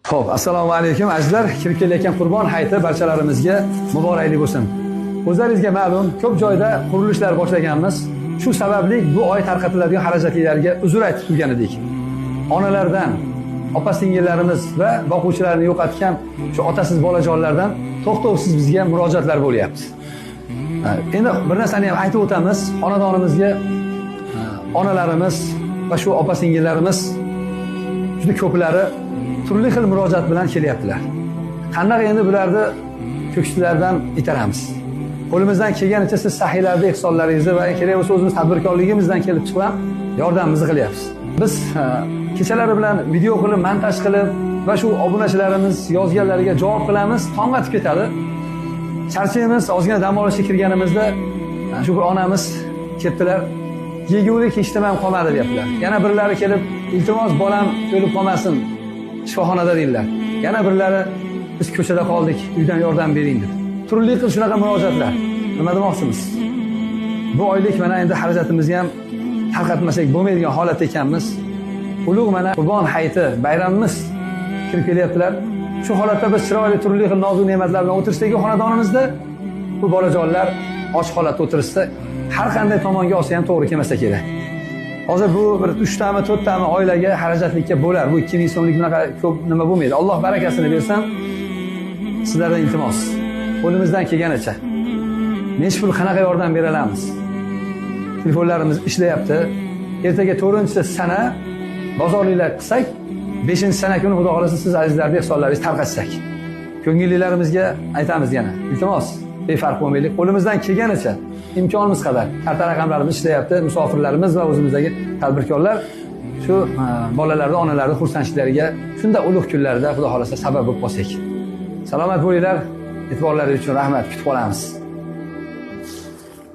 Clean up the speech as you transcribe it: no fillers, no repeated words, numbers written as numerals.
Xo'p, assalomu alaykum azizlar. Kirib kelayotgan Qurbon hayiti barchalarimizga muborakli bo'lsin. O'zlaringizga ma'lum, ko'p joyda qurilishlar boshlaganmiz. Shu sababli bu oy tarqatiladigan xarajatlarga uzr aytib turgan edik. Onalardan, opa-singillarimiz va boquvchilarni yo'qotgan shu otasiz bolajonlardan to'xtovsiz bizga murojaatlar bo'lyapti. Endi bir narsani ham aytib o'tamiz. Xonadonimizga onalarimiz va shu opa-singillarimiz juda ko'plari turli xil murojaat bilan kelyaptilar. Qanday endi bularni ko'kslardan itaramiz? Qo'limizdan kelganicha siz saxiylarni, ehsonlaringizni va kerak bo'lsa o'zimiz tadbirkorligimizdan kelib chiqib ham yordamimizni qilyapmiz. Biz kechalari bilan video qilib, montaj qilib va shu obunachilarimiz yozganlariga javob qilamiz, tong otib ketadi. Charchaymiz, ozgina dam olishga kirganimizda shu bir onamiz kelibdilar. Yegulik hech nima ham qolmadi deyaptilar. Yana birlari kelib, iltimos bolam o'lib qolmasin shifoxonada deydilar. Yana birlari biz ko'chada qoldik, uydan yordam bering dedi. Turli xil shunaqa murojaatlar. Nima demoqchimiz? Bu oylik mana endi xarajatimizni ham tarqatmasak bo'lmaydigan holatda ekanmiz. Ulug' mana Qurbon hayiti bayramimiz kirib kelyaptilar. Shu holatda biz chiroyli turli xil nozu ne'matlar bilan o'tirsak xonadonimizda bu bolajonlar och holatda o'tirishsa, har qanday tomonga olsa ham to'g'ri kelmasa kerak. Hozir bu bir 3 tami, 4 tami oilaga xarajatlikka bo'lar. Bu 2000 so'mlik bunaqa ko'p nima bo'lmaydi. Alloh barakasini bersin. Sizlardan iltimos. Qo'limizdan kelganicha necha pul qanaqa yordam bera olamiz? Telefonlarimiz ishlayapti. Ertaga 4-sana bozorliklar qilsak, 5-sana kuni Xudo xolasa siz azizlarning ehsonlaringizni tarqatsak. Ko'ngillilarimizga aytamiz yana. Iltimos, befarq bo'lmaylik. Qo'limizdan kelganicha imkonimiz qadar karta raqamlarimiz ishlayapti. Musofirlarimiz va o'zimizdagi tadbirkorlar shu bolalarni, onalarni xursandchiliklariga shunda ulug' kunlarda Xudo xolasa sabab bo'lib qolsak. Salomat bo'linglar. E'tiborlaringiz uchun rahmat. Kutib qolamiz.